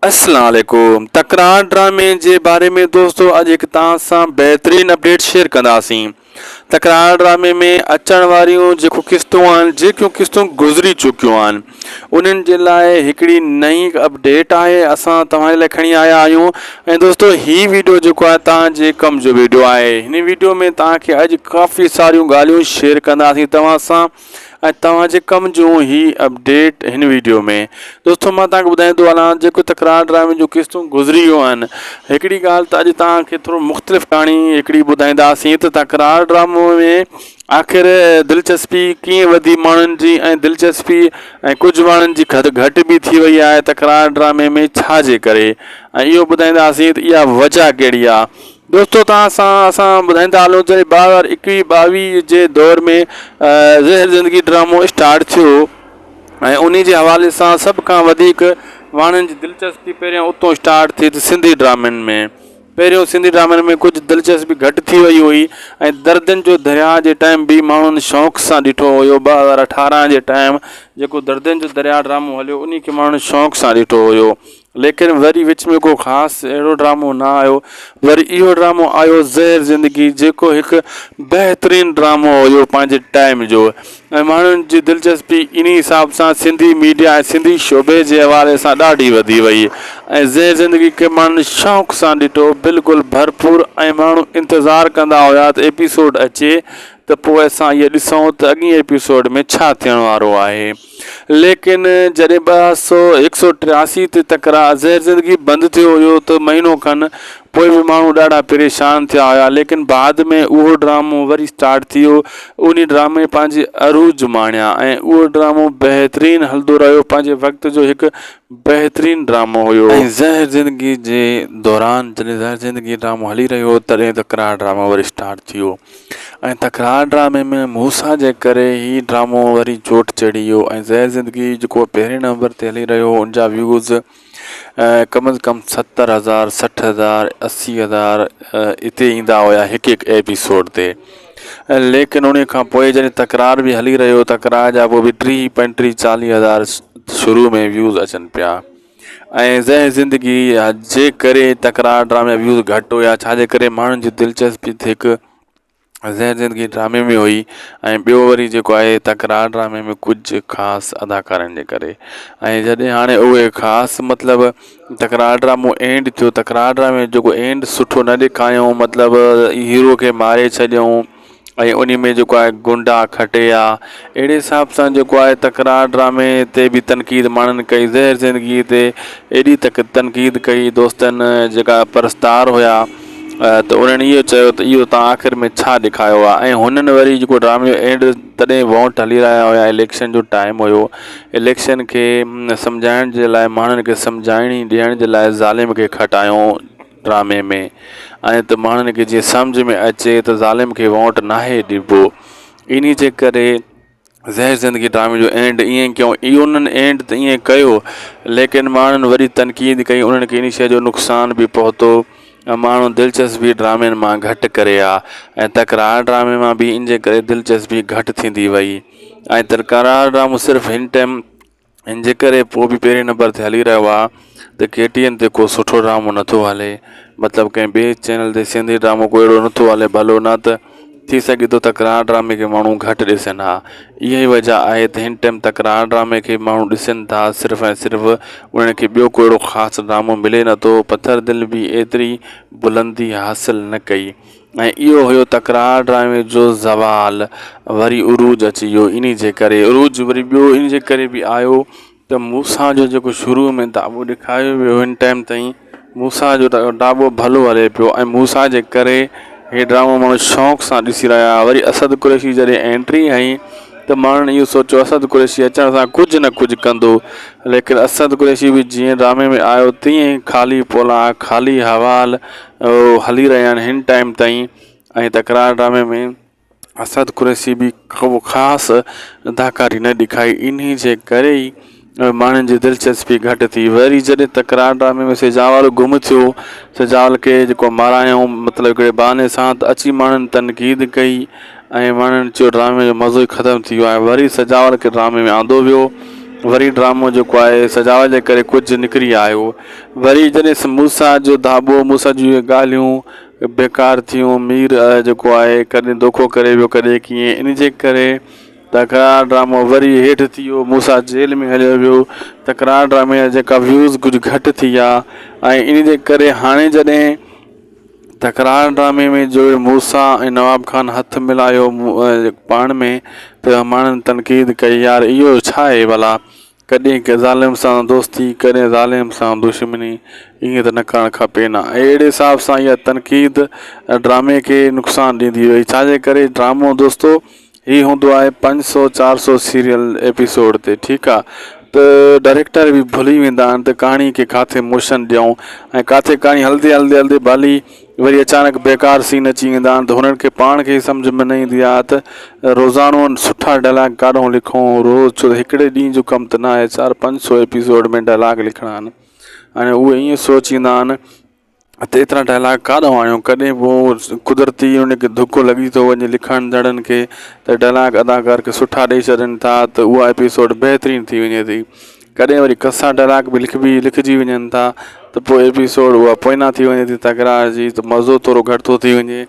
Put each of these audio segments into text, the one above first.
اسلام عليڪم تڪرار ڊرامي جي باري ۾ دوستو اڄ هڪ توهان سان بهترين اپڊيٽ شيئر ڪنداسين تڪرار ڊرامي ۾ اچڻ واريون جيڪو قسطون آهن جيڪيون قسطون گذري چڪيون آهن انهن جي لاء هڪڙي نئين اپڊيٽ آهي اسان توهان جي لاء کڻي آيا آهيون ۽ دوستو هي ويڊيو جيڪو آهي توهان جي ڪم جو ويڊيو آهي هن ويڊيو ۾ توهان کي اڄ ڪافي ساريون ڳالهيون شيئر ڪنداسين توهان سان ۽ توهان جي ڪم جون هي اپڊيٽ هن ويڊيو ۾ دوستو مان توهان کي ٻڌائيندو هلان جيڪو تڪرار ڊرامي جون قسطون گذري ويون آهن هڪڙي ڳالهه ته اڄ توهان کي ٿورو مختلف ڪهاڻي هڪڙي ٻڌائينداسين ته تڪرار ڊرامو ۾ آخر دلچسپي ڪيئن وڌي ماڻهن جي ۽ دلچسپي ۽ ڪجهه ماڻهن جي گهٽ گهٽ به ٿي وئي آهي تڪرار ڊرامي ۾ ڇا جي ڪري ۽ اهو ٻڌائينداسين ته اها وجهه ڪهڙي آهي دوستو توهان سان اسان ٻڌائيندا هلون ته 2021 22 جي دور ۾ زهر زندگي ڊرامو اسٽارٽ ٿيو ۽ انهي جي حوالي سان سڀ کان وڌيڪ ماڻهن جي دلچسپي پهريان اتو اسٽارٽ ٿي ته سنڌي ڊرامن ۾ پهريون سنڌي ڊرامن ۾ ڪجهه دلچسپي گهٽ ٿي وئي هئي ۽ دردن جو درياء جي ٽائيم به ماڻهن شوق سان ڏٺو هيو 2018 جي ٽائيم جيڪو دردن جو درياء ڊرامو هليو انهي کي ماڻهن شوق سان ڏٺو هيو ليڪن وري وچ ۾ ڪو خاص اهڙو ڊرامو نه آيو وري اهو ڊرامو آيو زهر زندگي جيڪو هڪ بهترين ڊرامو هيو پنهنجي ٽائيم جو ۽ ماڻهن جي دلچسپي انهي حساب سان سنڌي ميڊيا ۽ سنڌي شعبي جي حوالي سان ڏاڍي وڌي وئي ۽ زهر زندگي کي ماڻهن شوق سان ڏٺو بلڪل ڀرپور ۽ ماڻهو انتظار ڪندا هيا ته ايپيسوڊ اچي ته پوء اسان اهي ڏسون ته اڳئين ايپيسوڊ ۾ ڇا ٿيڻ وارو آهي. ليڪن جڏهن ٻه سو هڪ سو ٽياسي تي تڪرار زهر زندگي بند ٿيو هيو ته مهينو کن پوء به ماڻهو ڏاڍا پريشان ٿيا هيا ليڪن بعد ۾ اهو ڊرامو وري اسٽارٽ ٿي ويو انهي ڊرامي پنهنجي عروج ماڻيا ۽ اهو ڊرامو بهترين هلندو رهيو پنهنجي وقت جو هڪ بهترين ڊرامو هيو. ۽ زهر زندگي جي دوران جڏهن زهر زندگي ڊرامو هلي رهيو هو تڏهن تڪرار ڊرامو وري اسٽارٽ ٿي ويو. ۽ تڪرار ڊرامي ۾ موسيٰ جي ڪري هي ڊرامو وري چوٽ چڙهي ويو ۽ زهر زندگي جيڪو پهرين نمبر تي هلي رهيو هو ان جا ويوز ڪم از ڪم ستر هزار سٺ هزار اسي هزار اتي ايندا هيا هڪ هڪ ايپيسوڊ تي ليڪن ان کان پوء جڏهن تڪرار به هلي رهيو تڪرار جا پوء به ٽيهه پنجٽيهه چاليهه هزار شروع ۾ ويوز اچن پيا ۽ زهر زندگي جي ڪري تڪرار ڊرامي جا ويوز گهٽ هيا ڇا جي ڪري ماڻهن جي دلچسپي هڪ زهر زندگي ڊرامي ۾ هئي ۽ ٻيو وري جيڪو آهي تڪرار ڊرامي ۾ ڪجهه خاص اداڪارن جي ڪري ۽ جڏهن هاڻي اهي خاص مطلب تڪرار ڊرامو اينڊ ٿيو تڪرار ڊرامي جو جيڪو اينڊ سٺو نه ڏيکاريائون مطلب هيرو کي ماري ڇڏيائون ۽ انهي ۾ جيڪو آهي گنڊا کٽي آ اهڙي حساب سان جيڪو آهي تڪرار ڊرامي تي به تنقيد ماڻهن ڪئي زهر زندگي تي ايڏي تڪ تنقيد ڪئي دوستن جيڪا پرستار هيا ته انهن اهو چيو ته اهو تان آخر ۾ ڇا ڏيکايو آ ۽ هنن وري جيڪو ڊرامي جو اينڊ تڏهن ووٽ هلي رهيا هيا اليڪشن جو ٽائيم هيو اليڪشن کي سمجهائڻ جي لاء ماڻهن کي سمجهائڻي ڏيڻ جي لاء ظالم کي کٽايو ڊرامي ۾ ۽ ته ماڻهن کي جيئن سمجهه ۾ اچي ته ظالم کي ووٽ ناهي ڏبو انهي جي ڪري زهر زندگي ڊرامي جو اينڊ ائين ڪيو اهو انهن اينڊ ته ائين ڪيو ليڪن ماڻهن وري تنقيد ڪئي انهن کي انهي شيء جو نقصان به پهتو ۽ ماڻهو دلچسپي ڊرامن مان گهٽ ڪري ها ۽ تڪرار ڊرامي مان به ان جي ڪري دلچسپي گهٽ ٿيندي وئي ۽ تڪرار ڊرامو صرف هن ٽائيم ان جي ڪري پوء به پهرين نمبر تي هلي رهيو آهي ته ڪي ٽي اين تي ڪو سٺو ڊرامو نٿو هلي مطلب ڪنهن ٻئي چينل تي سنڌي ڊرامو ڪو اهڙو نٿو هلي ڀلو نه ته ٿي سگهي ٿو تڪرار ڊرامي کي ماڻهو گهٽ ڏسن ها اها ئي وجه آهي ته هن ٽائيم تڪرار ڊرامي کي ماڻهو ڏسن ٿا صرف ۽ صرف انهن کي ٻيو ڪو اهڙو خاص ڊرامو ملي نٿو پٿر دل به ايتري بلندي حاصل نه ڪئي ۽ اهو هيو تڪرار ڊرامي جو زوال وري عروج اچي ويو انهي جي ڪري عروج وري ٻيو ان جي ڪري به آيو ته موسيٰ جو جيڪو شروع ۾ دعوو ڏيکاريو ويو هن ٽائيم تائين موسيٰ جو دعوو ڀلو هلي پيو ۽ موسيٰ جي ڪري هي ڊرامو ماڻهو شوق سان ڏسي رهيا هئا وري اسد قريشي جڏهن انٽري هنئي ته ماڻهن اهو سوچيو اسد قريشي اچڻ سان ڪجهه نه ڪجهه ڪندو ليڪن اسد قريشي به جيئن ڊرامي ۾ آيو تيئن خالي پولا خالي حوال هلي رهيا آهن هن ٽائيم تائين ۽ تڪرار ڊرامي ۾ اسد قريشي به ڪو خاص اداڪاري نه ڏيکاري انهي جي ڪري ئي ماڻهن جي دلچسپي گهٽ ٿي وري جڏهن تڪرار ڊرامي ۾ سجاول گم ٿيو سجاول کي جيڪو مارايائون مطلب هڪڙي بهاني سان ته اچي ماڻهن تنقيد ڪئي ۽ ماڻهن چيو ڊرامي جو مزو ئي ختم ٿي ويو آهي وري سجاول کي ڊرامي ۾ آندو ويو وري ڊرامو جيڪو آهي سجاول جي ڪري ڪجهه نڪري آيو وري جڏهن موسيٰ جو ڌاٻو موسيٰ جون اهي ڳالهيون بيڪار ٿيون مير جيڪو آهي ڪڏهن دوکو ڪري ويو ڪڏهن ڪيئن ان جي ڪري تڪرار ڊرامو وري هيٺ ٿي ويو موسيٰ جيل ۾ هليو ويو تڪرار ڊرامي جا جيڪا ويوز ڪجهه گهٽ ٿي ويا ۽ ان جي ڪري هاڻي جڏهن تڪرار ڊرامي ۾ جو موسيٰ ۽ نواب خان هٿ ملايو پاڻ ۾ ته ماڻهن تنقيد ڪئي يار اهو ڇا آهي ڀلا ڪڏهن ڪنهن ظالم سان دوستي ڪڏهن ظالم سان دشمني ائين ته نه ڪرڻ کپي نه اهڙي حساب سان اها تنقيد ڊرامي کي نقصان ڏيندي وئي ڇاجي ڪري ڊرامو دوستو هي هوندو آهي پنج سو چار سو سيريل ايپيسوڊ تي ٺيڪ آ ته ڊائريڪٽر به ڀلي ويندا آهن ته ڪهاڻي کي ڪاٿي موشن ڏيون ۽ ڪاٿي ڪهاڻي هلندي هلندي هلندي ڀلي وري اچانڪ بيڪار سين اچي ويندا آهن ته هنن کي پاڻ کي ئي سمجهه ۾ نه ايندي آهي ته روزانو سٺا ڊائلاگ ڪاڏهون لکون روز ڇو ته هڪڙي ڏينهن جو ڪم ته نه آهي چار پنج سو ايپيسوڊ ۾ ڊائلاگ لکڻا آهن ۽ اهي ائين سوچيندا آهن ته ايترا ڊائلاگ ڪاڏهون آڻيون ڪڏهن به قدرتي ان کي ڌڪ لڳي ٿو وڃي لکندڙن کي ته ڊائلاگ اداڪار کي سٺا ڏئي ڇڏن ٿا ته اها ايپيسوڊ بهترين ٿي وڃي ٿي ڪڏهن وري ڪسا ڊائلاگ به لکبي لکجي وڃن ٿا ته پوء ايپيسوڊ اها پوئنا ٿي وڃي ٿي تڪرار جي ته مزو ٿورو گهٽ ٿو ٿي وڃي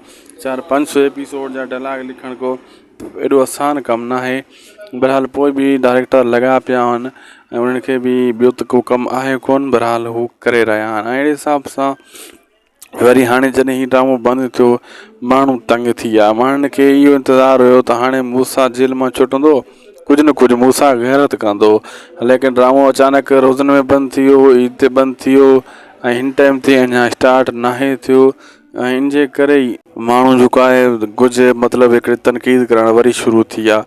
چار پنج سو ايپيسوڊ جا ڊائلاگ لکڻ ڪو ايڏو آسان ڪم ناهي بهرحال پوء به ڊائريڪٽر لڳا پيا آهن ۽ انهن کي به ٻيو ته ڪو ڪم آهي ڪونه بهرحال هو ڪري رهيا آهن ۽ اهڙي حساب سان وري هاڻي جڏهن هي ڊرامو بند ٿيو ماڻهو تنگ ٿي ويا ماڻهن کي اهو انتظار هيو ته هاڻي موسيٰ جيل مان ڇٽندو ڪجهه نه ڪجهه موسيٰ غيرت ڪندو ليڪن ڊرامو اچانڪ روزن ۾ بند ٿي ويو عيد تي بند ٿي ويو ۽ هن ٽائيم تي اڃا اسٽارٽ ناهي ٿيو ۽ ان جي ڪري ئي ماڻهو جيڪو آهي ڪجهه مطلب هڪڙي تنقيد ڪرڻ وري شروع ٿي ويا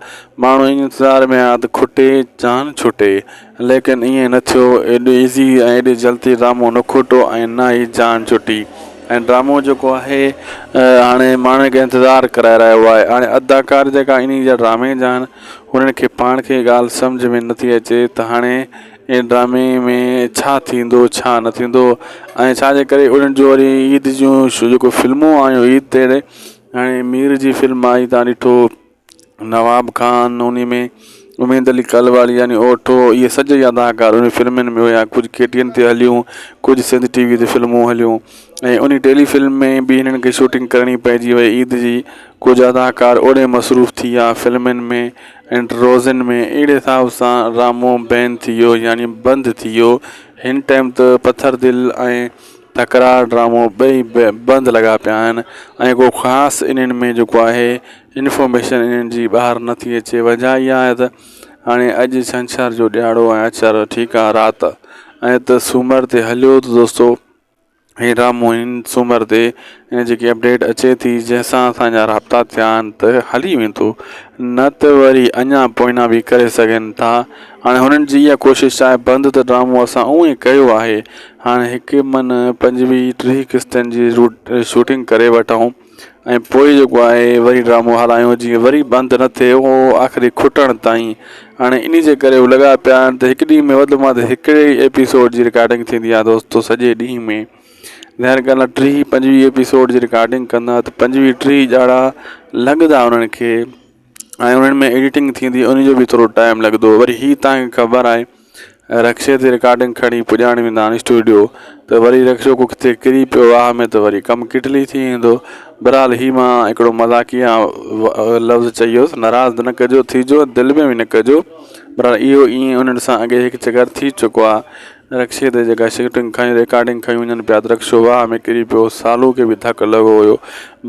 ماڻهو ان انتظار ۾ آهي ته کٽي جان ڇٽي ليڪن ائين نه ٿيو ايڏو ايزي ۽ ايڏي جلدي ڊرامو نه کٽو ۽ نه ئي جان ڇٽي ۽ ڊرامو جيڪو آهي هاڻي ماڻهن کي انتظار ڪرائي رهيو آهي هاڻي اداڪار جيڪا انهي جا ڊرامي جا آهن انهن کي پاڻ کي ڳالهه سمجهه ۾ نٿي اچي ته هاڻي ان ڊرامي ۾ ڇا ٿيندو ڇا نه ٿيندو ۽ ڇا جي ڪري انهن جو وري عيد جون جيڪو فلمون آيون عيد تي هاڻي مير جي فلم آئي تان ڏٺو نواب خان انهي ۾ اميد علي ڪلواڙي يعني اوٺو اهي سڄا اداڪار انهن فلمن ۾ هيا ڪجهه ڪي ٽي اين تي هليون ڪجهه سنڌ ٽي وي تي فلمون هليون ۽ انهي ٽيلي فلم ۾ به هنن کي شوٽنگ ڪرڻي پئجي وئي عيد جي ڪجهه اداڪار اوڏي مصروف ٿي ويا فلمن ۾ ۽ روزن ۾ اهڙي حساب سان ڊرامو بين ٿي ويو يعني بند ٿي ويو هن ٽائيم ته پٿر دل ۽ تڪرار ڊرامو ٻئي بند لڳا پيا آهن ۽ ڪو خاص انهن ۾ جيڪو آهي انفارميشن انهن جي ٻاهر نٿي اچي وجهه اها آهي ته هاڻي اڄ ڇنڇر جو ڏهاڙو ۽ آچر ٺيڪ آهي رات ۽ ته سومر تي هليو ته دوستو هي ڊرامو هن سومر تي ۽ جيڪي اپڊيٽ اچي ٿي جنهن سان اسان جا رابطا ٿيا آهن ته هلي ويندو نه ته وري اڃا پوئنا به ڪري سگهن ٿا هاڻي هنن جي اها ڪوشش آهي بند ته ڊرامو اسان اونئي ڪيو آهي هاڻي هڪ من پنجويهه ٽيهه قسطن جي شوٽنگ ڪري وٺون ۽ پوء جيڪو آهي وري ڊرامو هلايون جيئن وري بند نه ٿئي اهو آخري کٽڻ تائين هاڻي انهي جي ڪري هو لڳا پيا آهن ته هڪ ڏينهن ۾ وڌ مان وڌ هڪڙي ئي ايپيسوڊ جي رڪارڊنگ ٿيندي آهي دوستو سڄي ڏينهن ۾ ظاهر ڳالهه آهي ٽيهه پنجويهه ايپيسوڊ جي رڪارڊنگ ڪندا ته پنجويهه ٽيهه ڄاڙا لڳندا انهن کي ۽ انهن ۾ ايڊيٽنگ ٿيندي ان جو به ٿورو ٽائيم لڳندو وري هي توهان کي خبر آهي رڪشي تي رڪارڊنگ کڻي پڄاڻي ويندا آهن اسٽوڊيو ته وري رڪشو ڪو ڪٿي ڪري پيو واهه ۾ ته وري ڪم ڪٽلي ٿي ويندو بهرحال هي مان هڪڙو مذاقيه لفظ چئي ويس ناراض نه ڪجو ٿيجو دل ۾ به نه ڪجو بهرحال اهو ائين انهن سان اڳي هڪ چڪر ٿي چڪو آهي رڪشي تي جيڪا شوٽنگ کڻي رڪارڊنگ کڻي وڃن پيا ته رڪشو واهه ۾ ڪري پيو سالو کي به ڌڪ لڳو هيو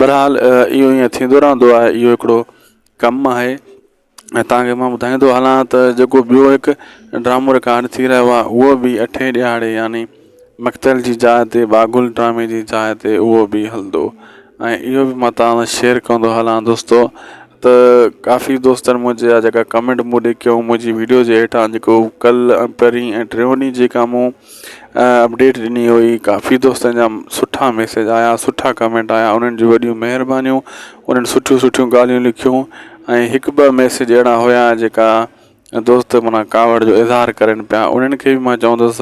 بهرحال اهو ائين ٿيندو رهندو آهي اهو هڪڙو ڪم آهي ۽ توهان کي مان ٻڌائيندو هلان ته جيڪو ٻيو هڪ ڊرامو رڪارڊ ٿي رهيو آهي اهو به اٺين ڏهاڙي يعني مقتل جي جاء تي ٻاگهل ڊرامي جي جاء تي اهو به هلندو ۽ اهو به مان توهان سان شيئر ڪندو هلان دوستو ته ڪافي دوستن منهنجي جا جيڪا ڪمينٽ مون ڏي ڪيو منهنجي ويڊيو جي هيٺان جيڪو ڪل پرين ۽ ٽيون ڏينهن جيڪا مون اپڊيٽ ڏني هئي ڪافي دوستن جا سٺا ميسيج آيا سٺا ڪمينٽ آيا انهن جون وڏيون مهربانيون انهن سٺيون سٺيون ڳالهيون لکيون ۽ هڪ ٻه ميسيج اهڙا هيا جيڪا دوست معنيٰ ڪاوڙ جو اظهار ڪرن پيا انهن کي به مان چوندس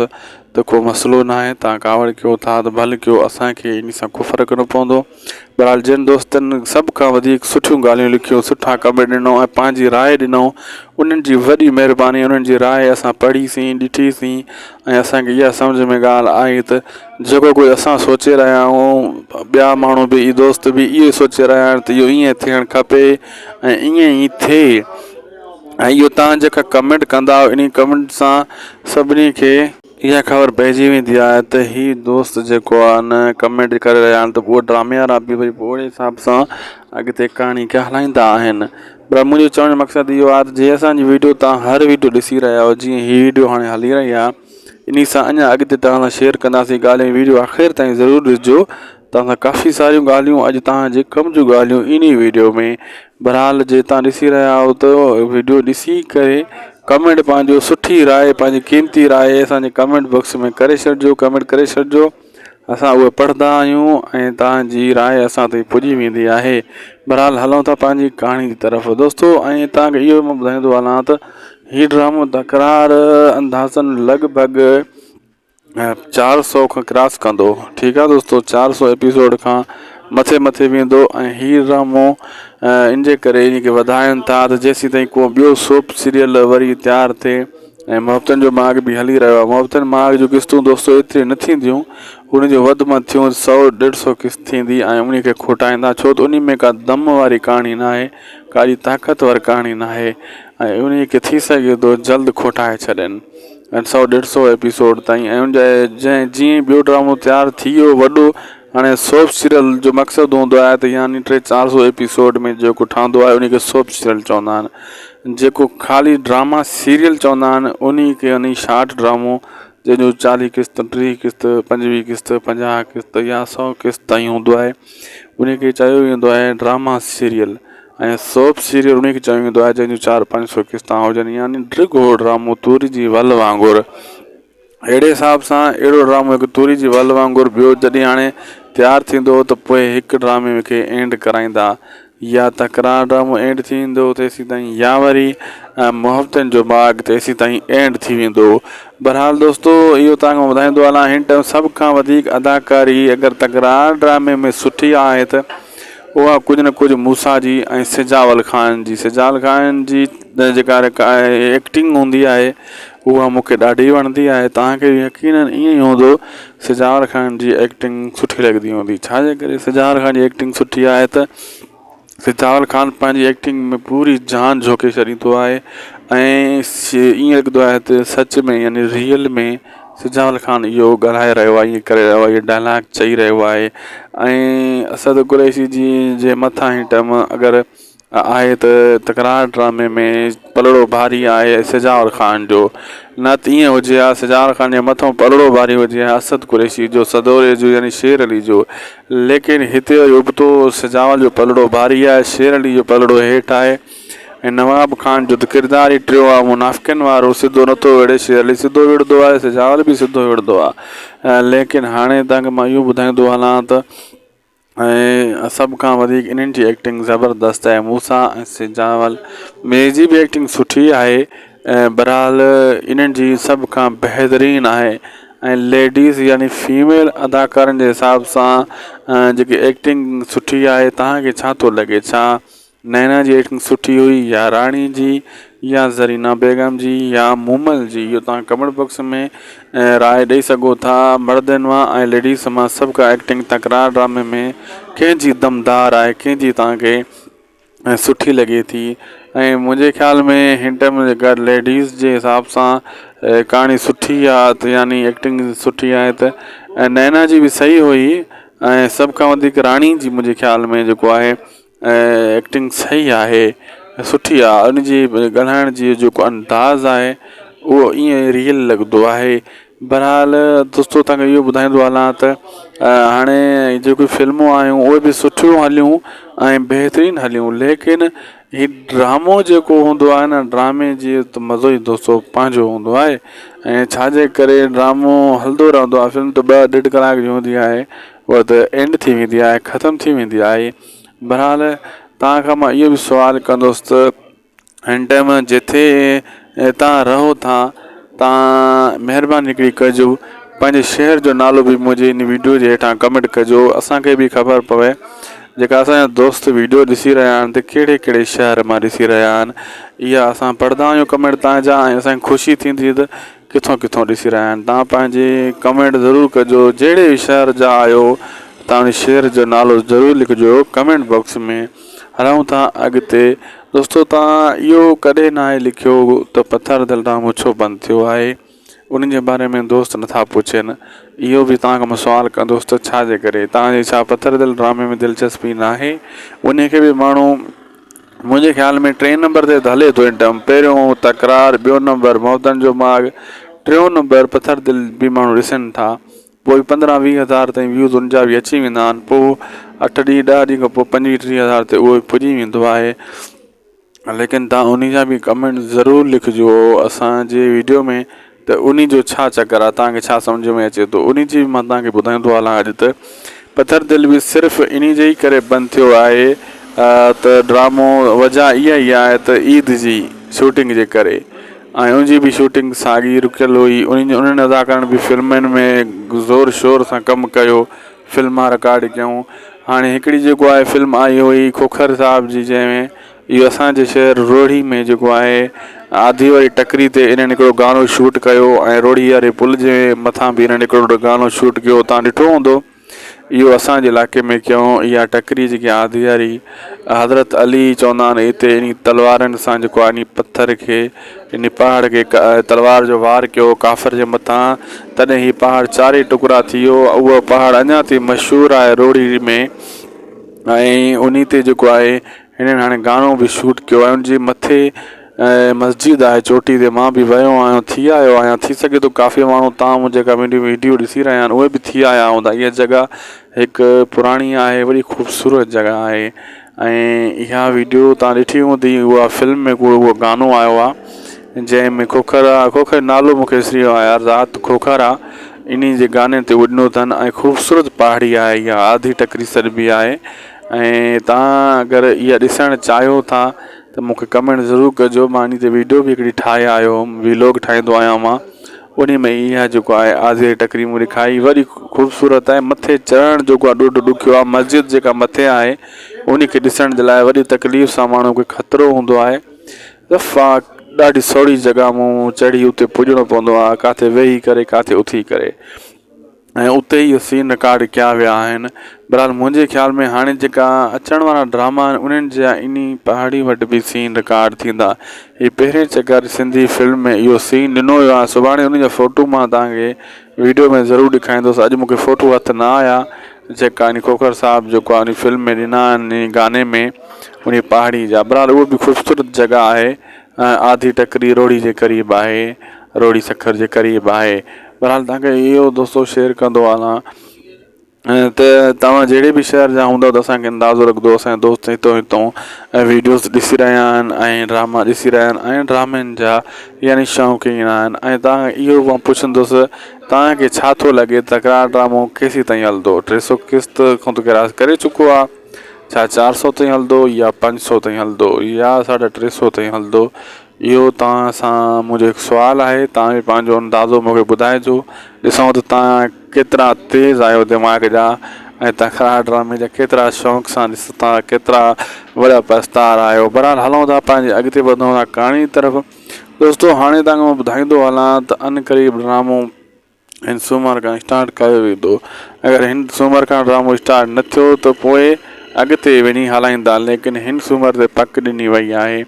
ته ڪو مسئلو ناهي توهان ڪاوڙ ڪيو ٿا ته ڀل ڪيو اسان کي ان سان ڪو فرق نه پوندو بهرحال جن دوستن سڀ کان وڌيڪ سٺيون ڳالهيون لکيون سٺا ڪمينٽ ڏنو ۽ پنهنجي راء ڏنو انهن جي وڏي مهرباني انهن جي راء اسان پڙهي سين ڏٺي سين ۽ اسان کي اها سمجهه ۾ ڳالهه آئي ته جيڪو ڪجهه اسان سوچي رهيا آهيون ٻيا ماڻهو به اهي دوست به اهو ئي سوچي رهيا آهن ته اهو ائين ٿيڻ کپي ۽ ائين ئي ٿئي ۽ اهو توهان جيڪا ڪمينٽ ڪندا آهيو انهي ڪمينٽ سان سڀني کي اها خبر پئجي ويندي آهي ته هي دوست جيڪو آهي نه ڪمينٽ ڪري رهيا آهن ته پوء ڊرامي وارا به وري پوء اهڙي حساب سان اڳتي ڪهاڻي کي هلائيندا آهن پر منهنجو چوڻ جو مقصد اهو آهي ته جي اسان جي ويڊيو توهان هر ويڊيو ڏسي رهيا آهيو جيئن هي ويڊيو هاڻي هلي رهي آهي انهي سان اڃا اڳتي توهان سان شيئر ڪنداسين ڳالهيون ويڊيو آخر تائين ضرور ڏسجو توهان سان ڪافي ساريون ڳالهيون اڄ توهان جي ڪم جون ڳالهيون انهي ويڊيو ۾ بھرحال جي توهان ڏسي رهيا آهيو ته ويڊيو ڏسي ڪري ڪمينٽ پنهنجو سٺي راء پنهنجي قيمتي راء اسان جي ڪمينٽ باڪس ۾ ڪري ڇڏجو ڪمينٽ ڪري ڇڏجو اسان اهي پڙهندا آهيون ۽ توهان جي راء اسان تائين پڄي ويندي آهي بھرحال هلون ٿا پنهنجي ڪهاڻي جي طرف دوستو ۽ توهان کي اهو مان ٻڌائيندو هلان ته هي ڊرامو تڪرار اندازن لڳ ڀڳ 400 کان ڪراس ڪندو ٺيڪ آ دوستو 400 ايپيسوڊ کان مٿي مٿي ويندو ۽ هي ڊرامو ان جي ڪري ان کي وڌائين ٿا ته جيسين تائين ڪو ٻيو سوپ سيريل وري تيار ٿئي ۽ محبتن جو ماڳ به هلي رهيو آهي محبتن ماڳ جون قسطون دوستو ايتري نه ٿينديون ان جو وڌ مان ٿيون سو ڏيڍ سو قسط ٿيندي ۽ ان کي کوٽائيندا ڇو ته ان ۾ ڪا دم واري ڪهاڻي ناهي ڪا طاقتور ڪهاڻي ناهي ۽ ان کي ٿي سگهي ٿو جلد کوٽائي ڇڏين ۽ سئو ڏيڍ سئو ايپيسوڊ تائين ۽ ان جا جنهن جيئن ئي ٻيو ڊرامو تيار ٿي ويو وڏو هاڻي سوپ سيريل جو مقصد هوندو آهي ته يعني ٽي چار سئو ايپيسوڊ ۾ جيڪو ٺهندو آهي ان کي سوپ سيريل چوندا آهن جيڪو خالي ڊراما سيريل چوندا آهن ان کي يعني شارٽ ڊرامو جنهن جو چاليهه قسط ٽيهه قسط پنجويهه قسط پنجاهه قسط يا سئو قسط تائين هوندو آهي ان کي چيو ويندو آهي ڊراما سيريل ۽ سوپ سيريل انهي کي چيو ويندو آهي جنهن جون چار پنج سو قسطان هجن يعني ڊگهو ڊرامو توري جي ول وانگر اهڙي حساب سان اهڙو ڊرامو هڪ توري جي ول وانگر ٻيو جڏهن هاڻي تيار ٿيندو ته پوء هڪ ڊرامي کي اينڊ ڪرائيندا يا تڪرار ڊرامو اينڊ ٿي ويندو تيسين تائين يا وري محبتن جو باغ تيسين تائين اينڊ ٿي ويندو بھرحال دوستو اهو توهان کي ٻڌائيندو هلان هن ٽائيم سڀ کان وڌيڪ اداڪاري اگر تڪرار ڊرامي ۾ سٺي آهي ته اها ڪجهه نه ڪجهه موسيٰ جي ۽ سجاول خان جي سجاول خان جي جيڪا ايڪٽنگ هوندي آهي اها مون کي ڏاڍي وڻندي آهي توهان کي به يقينن ائين ئي هوندو سجاول خان جي ايڪٽنگ سٺي لڳندي هوندي ڇا جي ڪري سجاول خان جي ايڪٽنگ سٺي آهي ته سجاول خان پنهنجي ايڪٽنگ ۾ پوري جان جهوڪي ڇڏيندو آهي ۽ ائين لڳندو آهي ته سچ ۾ يعني ريئل ۾ سجاول خان اهو ڳالهائي رهيو آهي ائين ڪري رهيو آهي اهو ڊائلاگ چئي رهيو آهي ۽ اسد قريشي جي جي مٿان هي ٽم اگر آهي ته تڪرار ڊرامي ۾ پلڙو ڀاري آهي سجاول خان جو نه ته ائين هجي ها سجاول خان جي مٿان پلڙو ڀاري هجي ها اسد قريشي جو سدوري جو يعني شير علي جو ليڪن هتي وري ابتو سجاول جو پلڙو ڀاري آهي شير علي جو پلڙو هيٺ آهي ۽ نواب خان جو ته ڪردار ئي ٽيو آ منافقين وارو سڌو نٿو وڙهي شير علي سڌو وڙهندو آهي سجاول به سڌو وڙهندو آ ليڪن هاڻي توهان کي مان اهو ٻڌائيندو هلان ته ۽ سڀ کان وڌيڪ انهن جي ايڪٽنگ زبردست آهي موسيٰ ۽ سجاول مير جي به ايڪٽنگ سٺي آهي ۽ بهرحال انهن جي سڀ کان بهترين آهي ۽ ليڊيز يعني فيميل اداڪارن جي حساب سان جيڪي ايڪٽنگ سٺي آهي توهان کي ڇا ٿو لڳي ڇا نينا جي ايڪٽنگ سٺي هئي يا راڻي جي يا زرينا بيگم جي يا مومل جي اهو توهان ڪمينٽ باڪس ۾ راء ڏئي سگهو ٿا مردن مان ۽ ليڊيز مان سڀ کان ايڪٽنگ تڪرار ڊرامي ۾ ڪنهن جي دمدار آهي ڪنهن جي توهان کي سٺي لڳي ٿي ۽ منهنجي خيال ۾ هن ٽائيم جيڪا ليڊيز جي حساب سان ڪهاڻي سٺي آهي ته يعني ايڪٽنگ سٺي آهي ته نينا جي به صحيح هئي ۽ سڀ کان وڌيڪ راڻي جي منهنجي خيال ۾ جيڪو آهي ايڪٽنگ صحيح آهي سٺي آهي ان جي ڳالهائڻ جي جيڪو انداز آهي اهو ائين ريئل لڳندو آهي بهرحال دوستو توهان کي اهو ٻڌائيندو هلان ته هاڻي جيڪي فلمون آيون اهي به سٺيون هليون ۽ بهترين هليون ليڪن هي ڊرامو جيڪو هوندو آهي نه ڊرامي جي ته مزو ئي دوستو پنهنجو هوندو آهي ۽ ڇاجي ڪري ڊرامو هلندو رهندو آهي فلم ته ٻه ڏيڍ ڪلاڪ جي هوندي آهي اها ته اينڊ ٿي ويندي آهي ختم ٿي ويندي آهي بهرحال توهان کان مان اهو به سوال ڪندس ته هن ٽائيم جتي توهان رهو ٿا توهان مهرباني هڪڙي ڪجو پنهنجي شهر جو نالو به منهنجي ان ويڊيو جي هيٺان ڪمينٽ ڪجو اسان کي به خبر پوي جيڪا اسان جا دوست ويڊيو ڏسي رهيا آهن ته ڪهڙي ڪهڙي شهر مان ڏسي رهيا آهن اها اسان پڙهندا آهيون ڪمينٽ تان جا ۽ اسان کي خوشي ٿيندي ته ڪٿان ڪٿان ڏسي رهيا آهن تان پنهنجي ڪمينٽ ضرور ڪجو جهڙي به شهر جا آهيو تان ان شهر جو نالو ضرور لکجو ڪمينٽ باڪس ۾ هلون ٿا اڳتي دوستو تان اهو ڪڏهن ناهي لکيو ته پٿر دل ڊرامو ڇو بند ٿيو آهي انهن جي باري ۾ دوست نٿا پڇن. اهو به توهان کان مان سوال ڪندس ته ڇا جي ڪري؟ توهان جي ڇا پٿر دل ڊرامي ۾ دلچسپي ناهي؟ انهي کي به ماڻهو منهنجي خيال ۾ ٽئين نمبر تي ته هلي ٿو انٽم پهريون تڪرار ٻيو نمبر محبتن جو ماڳ ٽيون نمبر پٿر دل به ماڻهو ڏسن ٿا پوء پندرهن ويهه هزار تائين ويوز ان جا به اچي ويندا آهن پوء اٺ ڏينهن ڏهه ڏينهن کان پوء پنجويهه ٽيهه هزار تي اهو به پڄي ويندو آهي. ليڪن توهان انهي جا به ڪمينٽ ضرور لکجو اسان جي ويڊيو ۾ ته انهي جو ڇا چڪر آهي توهان کي ڇا سمجهه ۾ اچي ٿو انهي جي به مان توهان کي ٻڌائيندو هلان اڄ ته پٿر دل به صرف انهي جي ئي ڪري بند ٿيو آهي ته ڊرامو وجه اها ئي آهي ته عيد جي شوٽنگ جي ڪري ۽ ان جي به شوٽنگ ساڳي رڪيل هئي انهن انهن اداڪارن به فلمن ۾ زور شور سان ڪم ڪيو فلما رڪارڊ ڪيون هاڻي هڪڙي جيڪو آهي فلم آئي هئي کوکر صاحب جي جنهن ۾ اهو اسان جي شهر روهڙي ۾ جيڪو آهي آڌي واري ٽڪري تي انهن هڪڙو گانو شوٽ ڪيو ۽ روهڙي واري پل جي مٿان به انهن هڪڙو گانو شوٽ ڪيو تان ڏٺو هوندو اهو اسان جي علائقي ۾ ڪيو اها ٽڪري جيڪي آڌي واري حضرت علي چوندا آهن هتي انهي تلوارن سان جيڪو آهي انهي پٿر کي انهي پهاڙ کي تلوار جو وار ڪيو ڪافر جي مٿان تڏهن هي پهاڙ چارئي ٽڪرا ٿي ويو اهو پهاڙ اڃا تائين مشهور آهي روهڙي ۾ ۽ انهي تي جيڪو آهي هنن هاڻي گانو به شوٽ ڪيو آهي ان جي مٿي مسجد آهي چوٽي تي مان به ويو آهيان ٿي آيو آهيان ٿي سگهي ٿو ڪافي ماڻهو تان مون جيڪا منهنجي ويڊيو ڏسي رهيا آهن اهي به ٿي آيا هوندا اها جڳهه هڪ پراڻي آهي وڏي خوبصورت جڳهه آهي ۽ اها ويڊيو تان ڏٺي هوندي اها فلم ۾ ڪو اهو گانو آيو آهي جنهن ۾ کوکر آهي کوکر نالو مونکي وسري ويو آهي يار ذات کوکر آهي انهي جي گاني تي اهو ڏنو اٿن ۽ خوبصورت پهاڙي آهي اها آڌي ٽڪري سڏبي آهي ۽ توهان اگر اها ڏسڻ چاهيو ٿا ته مون کي ڪمينٽ ضرور ڪجو مان انهي تي ويڊيو به هڪڙي ٺاهي آيو هوم ويلاگ ٺاهيندو آهيان مان انهي ۾ اها جيڪو آهي آزي ٽڪري مون ڏکائي وڏي خوبصورت آهي مٿي چڙهڻ جيڪو آهي ڏاڍو ڏکيو آهي مسجد جيڪا مٿي آهي انهي کي ڏسڻ جي لاء وڏي تڪليف سان ماڻهو کي خطرو هوندو آهي دفعا ڏاڍي سوڙهي جڳهه مون چڙهي اتي پڄڻو پوندو آهي ڪاٿي ويهي ڪري ڪاٿي اٿي ڪري ۽ اتي ئي اهي سين رڪارڊ ڪيا ويا آهن بهرحال منهنجي خيال ۾ هاڻي جيڪا اچڻ وارا ڊراما آهن انهن جا انهي پهاڙي وٽ به سين رڪارڊ ٿيندا هي پهرين چڪر سنڌي فلم ۾ اهو سين ڏنو ويو آهي سڀاڻي ان جا فوٽو مان توهان کي ويڊيو ۾ ضرور ڏيکاريندس اڄ مونکي فوٽو هٿ نه آيا جيڪا ان کوکر صاحب جيڪو آهي ان فلم ۾ ڏنا آهن ان گاني ۾ انهي پهاڙي جا بهرحال اهو به خوبصورت جڳهه آهي آڌي ٽڪري روهڙي جي قريب آهي روهڙي سکر جي قريب آهي بهرحال توهان کي اهو دوستو شيئر ڪندو هلان ته توهان جهڙي به شهر جا هوندؤ ته اسان کي اندازو لڳندو اسان جا دوست هتو هتو ۽ ويڊيوز ڏسي رهيا آهن ۽ ڊراما ڏسي رهيا آهن ۽ ڊرامن جا يعني شوقين آهن ۽ توهان کان اهو مان پڇندس توهان کي ڇا ٿو لڳي تڪرار ڊرامو ڪيسين تائين هلندو 300 قسط کان ته ڪراس ڪري چڪو آهي ڇا 400 تائين هلندو يا 500 تائين هلندو يا ساڍا ٽي سو تائين هلندو اهو توهان سان منهنجو هڪ سوال آهي توهان به پنهنجو اندازو مون کي ٻڌائجو ڏسون ته توهان ڪيترا تيز آهيو دماغ جا ۽ تڪرار ڊرامي جا ڪيترا شوق سان ڏسو ٿا ڪيترا وڏا پرستار آهيو بهرحال هلون ٿا پنهنجي اڳتي وڌون ٿا ڪهاڻي طرف دوستو هاڻي توهان کي مان ٻڌائيندو هلان ته عنقريب ڊرامو هن سومر کان اسٽارٽ ڪيو ويندو اگر هن سومر کان ڊرامو اسٽارٽ نه ٿيو ته پوء اڳتي وڃي هلائيندا ليڪن هن سومر تي پڪ ڏني وئي آهي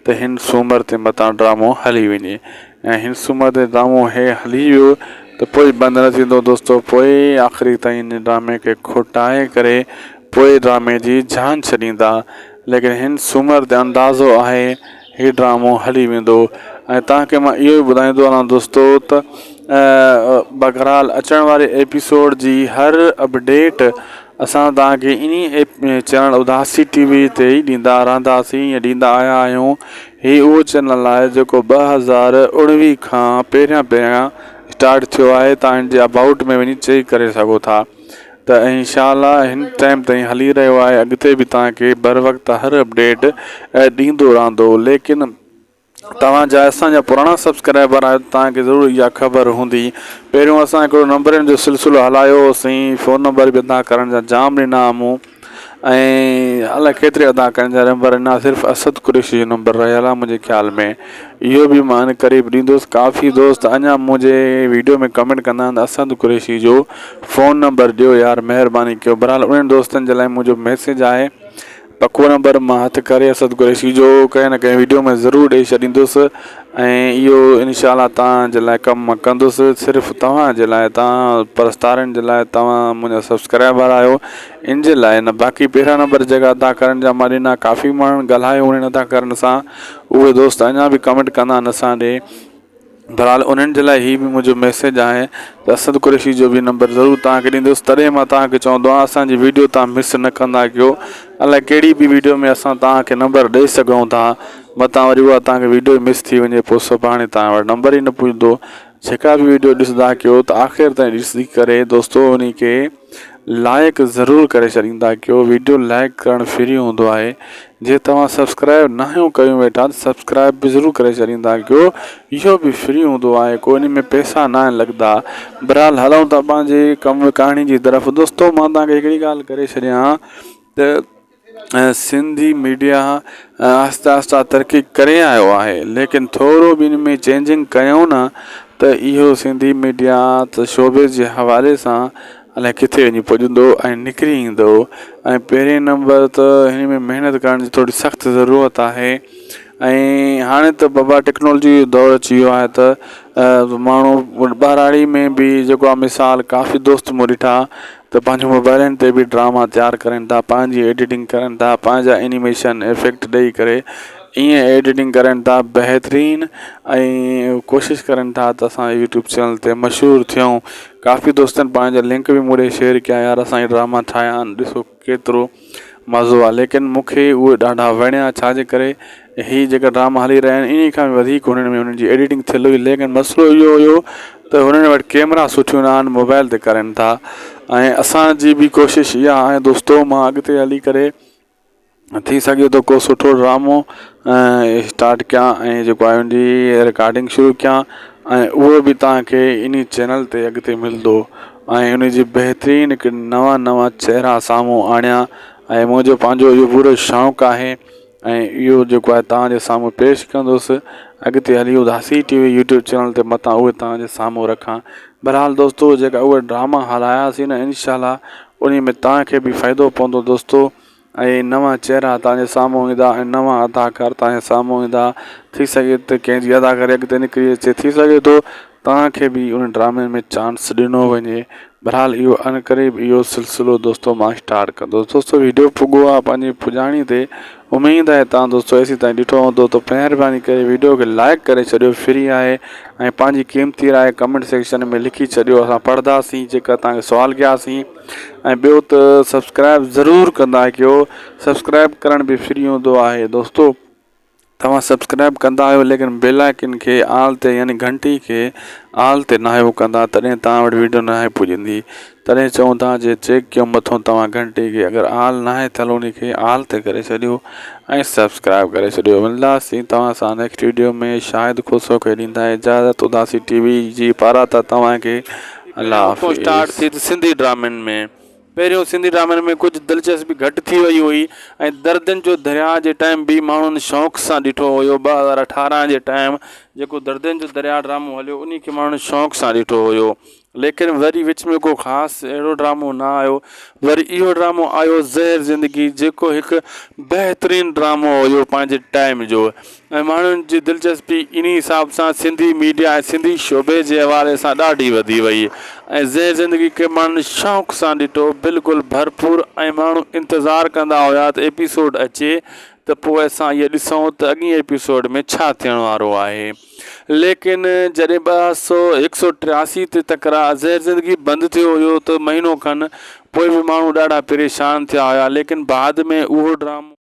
ته هن سومر تي متان ڊرامو هلي وڃي ۽ هن سومر تي ڊرامو هي هلي ويو ته پوء بند نه ٿيندو دوستو پوء آخري تائين هن ڊرامي کي کوٽائي ڪري پوء ڊرامي جي جان ڇڏيندا ليڪن هن سومر تي اندازو آهي هي ڊرامو هلي ويندو ۽ توهان کي مان اهو به ٻڌائيندو هلان دوستو ته بهرحال اچڻ واري ايپيسوڊ جي هر اپڊيٽ اسان توهان کي انهي چينل اداسي ٽي وي تي ئي ڏيندا رهنداسين يا ڏيندا آيا آهيون هي اهو چينل آهي جيڪو 2019 کان پهريان پهريان اسٽارٽ ٿيو آهي توهان هن جي ابائوٽ ۾ وڃي چيڪ ڪري سگهو ٿا ته انشاء الله هن ٽائيم تائين هلي رهيو آهي اڳتي به توهان کي بر وقت هر اپڊيٽ ڏيندو رهندو ليڪن توهان جا اسان جا پراڻا سبسڪرائبر آهيو ته توهان کي ضرور اها خبر هوندي پهريون اسان هڪڙو نمبرن جو سلسلو هلايو هوسين فون نمبر به ادا ڪرڻ جا جام ڏنا مون ۽ الائي ڪيتري ادا ڪرڻ جا نمبر ڏنا صرف اسد قريشي جو نمبر رهيل آهي منهنجي خيال ۾ اهو به مان قريب ڏيندس ڪافي دوست اڃا منهنجي ويڊيو ۾ ڪمينٽ ڪندا آهن ته اسد قريشي جو فون نمبر ڏيو يار مهرباني ڪيو بهرحال انهن دوستن جي لاء منهنجو ميسيج آهي پڪو نمبر مان هٿ ڪري اسد قريشي جو ڪنهن نه ڪنهن ويڊيو ۾ ضرور ڏئي ڇڏيندس ۽ اهو انشاء الله توهان جي لاء ڪم مان ڪندس صرف توهان جي لاء توهان پرستارن جي لاء توهان منهنجا سبسڪرائبر آهيو ان جي لاء نه باقي پهريان نمبر جيڪا اداڪارن جا مان ڏنا ڪافي ماڻهن ڳالهايو انهن اداڪارن سان اهي دوست اڃا به ڪمينٽ ڪندا آهن اسان ڏي بھرحال انهن جي لاء هي به منهنجو ميسيج آهي ته اسد قريشي جو به نمبر ضرور توهان کي ڏيندس تڏهن مان توهان کي چوندو آهيان اسان جي ويڊيو توهان مس نه ڪندا ڪيو الائي ڪهڙي به ويڊيو ۾ اسان توهان کي نمبر ڏئي سگهون ٿا متان وري اها توهان کي ويڊيو مس ٿي وڃي پوء سڀاڻي توهان وٽ نمبر ئي نه پڄندو جيڪا به ويڊيو ڏسندا ڪيو ته آخر تائين ڏسي ڪري دوستو انهي کي لائڪ ضرور ڪري ڇڏيندا ڪيو ويڊيو لائڪ ڪرڻ فري هوندو آهي جي توهان سبسڪرائب ناهيو ڪيون ويٺا ته سبسڪرائب به ضرور ڪري ڇڏيندا ڪيو اهو به فري هوندو آهي ڪو ان ۾ پئسا ناهن لڳندا بهرحال هلون ٿا پنهنجي ڪم ڪهاڻي جي طرف دوستو مان توهان کي هڪڙي ڳالهه ڪري ڇڏيان ته سنڌي ميڊيا آهستي آهستي ترقي ڪري آيو آهي ليڪن ٿورو به ان ۾ چينجنگ ڪيون نه ته اهو سنڌي ميڊيا ته شعبي جي حوالي سان الائي ڪٿي وڃي پڄندو ۽ نڪري ايندو ۽ پهرين نمبر ته هن ۾ محنت ڪرڻ جي ٿوري سخت ضرورت آهي ۽ هاڻي ته بابا ٽيڪنالاجي جو دور اچي ويو آهي ته ماڻهو ٻهراڙي ۾ به جيڪو آهي مثال ڪافي دوست مون ڏٺا ته پنهنجي موبائلن تي به ڊراما تيار ڪرين ٿا پنهنجي ايڊيٽنگ ڪرن ٿا پنهنجا اينيميشن افيڪٽ ڏئي ڪري ائين ايڊيٽنگ ڪرن ٿا بهترين ۽ ڪوشش ڪرن ٿا ته اسان يوٽيوب چينل تي مشهور ٿيون ڪافي دوستن پنهنجا لنڪ به مون ڏي شيئر ڪيا يار اسان هي ڊراما ٺاهيا آهن ڏسو ڪيترو مزو آ ليڪن مون کي اهي ڏاڍا وڻيا ڇا جي ڪري هي جيڪا ڊراما هلي رهيا آهن انهي کان به وڌيڪ هنن ۾ هنن جي ايڊيٽنگ ٿيل هئي ليڪن مسئلو اهو هيو ته هنن وٽ ڪيمرا سٺيون نه آهن موبائل تي ڪرن ٿا ۽ اسان جي به ڪوشش اها آهي دوستو مان اڳتي هلي ڪري ٿي سگهي ٿو ڪو سٺو ڊرامو اسٽارٽ ڪيان ۽ جيڪو آهي ان جي رڪارڊنگ شروع ڪيان ۽ اهو به توهان کي انهي چينل تي اڳتي ملندو ۽ ان جي بهترين هڪ نوان نوان چهرا سامهون آڻيان ۽ منهنجو پنهنجو اهو پورو شوق آهي ۽ اهو جيڪو آهي توهان جي سامهون پيش ڪندس اڳتي هلي Udasi T V YouTube channel تي متان اهي توهان جي سامهون رکان بهرحال دوستو جيڪا اهي ڊراما هلاياسين نه انشاء الله انهي ۾ توهان کي به فائدو پوندو دوستو ۽ نوان چهرا توهان جي سامهون ايندا ۽ نوان اداڪار توهان جي سامهون ايندا ٿي سگهي ته ڪنهن جي اداڪاري اڳتي نڪري اچي ٿي سگهي ٿو توهان کي به ان ڊرامي ۾ چانس ڏنو وڃي بھرحال اهو عنقريب اهو سلسلو دوستو مان اسٽارٽ ڪندس دوستو ويڊيو پڳو آ پنهنجي پڄاڻي تي اميد آهي توهان دوستو ايسي تائين ڏٺو هوندو ته مهرباني ڪري ويڊيو کي لائڪ ڪري ڇڏيو فري آهي ۽ پنهنجي قيمتي راء ڪمينٽ سيڪشن ۾ لکي ڇڏيو اسان پڙهنداسين جيڪا توهان کي سوال ڪياسين ۽ ٻيو ته سبسڪرائب ضرور ڪندا ڪيو سبسڪرائب ڪرڻ به فري هوندو آهي دوستو توهان سبسڪرائب ڪندا آهيو ليڪن بيل آئيڪن کي آل تي يعني گهنٽي کي آل تي ناهيو ڪندا تڏهن توهان وٽ ويڊيو ناهي پڄندي تڏهن چئون ٿا جي چيڪ ڪيو مٿو توهان گهنٽي کي اگر آل ناهي ٿيل ان کي آل تي ڪري ڇڏيو ۽ سبسڪرائب ڪري ڇڏيو ملنداسين توهان سان نيڪسٽ ويڊيو ۾ شاهد کوسو کي ڏيندا اجازت اداسي ٽي وي جي پاران ته توهان کي الله حافظ. اسٽارٽ ٿي ته سنڌي ڊرامن ۾ پهريون سنڌي ڊرامن ۾ ڪجهه دلچسپي گهٽ ٿي وئي هئي ۽ دردن جو درياء جي ٽائيم به ماڻهن شوق سان ڏٺو هيو 2018 جي ٽائيم جيڪو دردن جو درياء ڊرامو هليو انهي کي ماڻهن شوق سان ڏٺو هيو ليڪن وري وچ ۾ ڪو خاص اهڙو ڊرامو نه آيو وري اهو ڊرامو آيو زهر زندگي جيڪو هڪ بهترين ڊرامو هيو پنهنجي ٽائيم جو ۽ ماڻهن جي دلچسپي انهي حساب سان سنڌي ميڊيا ۽ سنڌي شعبي جي حوالي سان ڏاڍي وڌي وئي ۽ زهر زندگي کي ماڻهن شوق سان ڏٺو بلڪل ڀرپور ۽ ماڻهو انتظار ڪندا هيا ته ايپيسوڊ اچي ته پوء اسان اهي ڏسون ته اڳئين ايپيسوڊ ۾ ڇا ٿيڻ وارو آهي ليڪن جڏهن ٻه سو هڪ سو ٽياسي تي تڪرار زهر زندگي بند ٿيو هيو ته مهينو کن پوء به ماڻهو ڏاڍا پريشان ٿيا هيا ليڪن بعد ۾ اهو ڊرامو.